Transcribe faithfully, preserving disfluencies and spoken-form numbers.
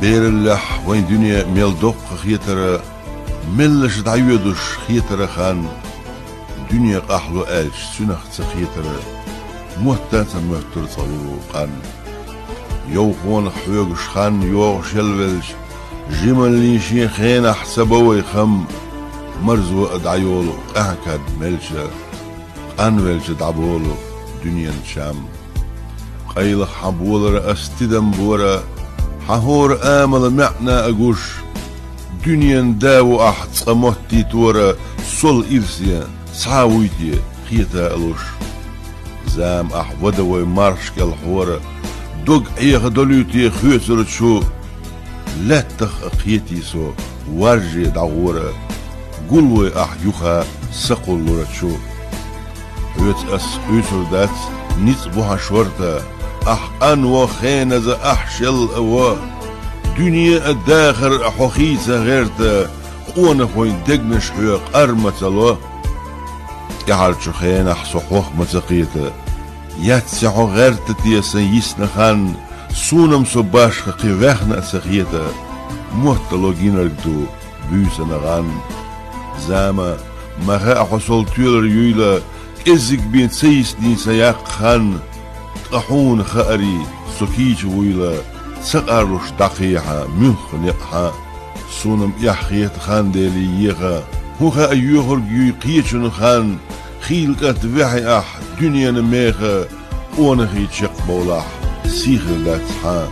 Бераллехь вайн дуьне мел доккха хетара, меллаша дӀайоьдуш хетара хан. Дуьне къахьлу аьлча, цуьнах ца хетара, мотта а ца моьттура цкъа вуьйр ву къан. Йовхонах хьоьгуш хан йогӀуш ялвелча, жималлин шен хенахь ца бо вай хам. Марзо а дӀайолу къаьхьа кад мелча, къанвелча дӀаболу дуьненан чам. Къайлаха хьан болара ас тидам бора, хьан хӀора амала маьӀна а гуш. Дуьненан да ву ахь цкъа моттийтора, сол ирсе схьа а вуй те хета а луш. Зама ахь вада вай мархаш кӀел хьора, дог Ӏеха долуьйтий хоьцура чу. Лаьттах а кхетий со, варже дӀагӀора, гул вай ахь юха са кхуллура чу. Хьоьца ас къуьйсур дац, ницкъ бу хьан шорта, ахь къан во хеназа, ахь шел а во. Дуьне а, дахар а хьо хийца гӀерта, къонахойн дегнаш хьоь къар ма ца ло. ТӀаьхьарчу хенахь со хьох ма ца кхета, яц я хьо гӀерта те сан йисна хан, суна-м со башха кхин ваьхна а ца хета, моттало гинарг ду буьйсанна гӀан. Зама, ма хаьа хьо сол тоьлур юйла, кӀеззиг бен ца йисний сан яккха хан, ткъа хьуна хаарий, со кийча вуйла, ца къарлуш дӀакхехьа муьлхха некъ хьан. Суна-м эхь хета хан Деле еха, хӀун хаьа, йоьхург юй кхечун хан, хийла кӀант ваьхьи ахь дуьненан меха, къонахий чекхбовлахь, сий хир дац хьан.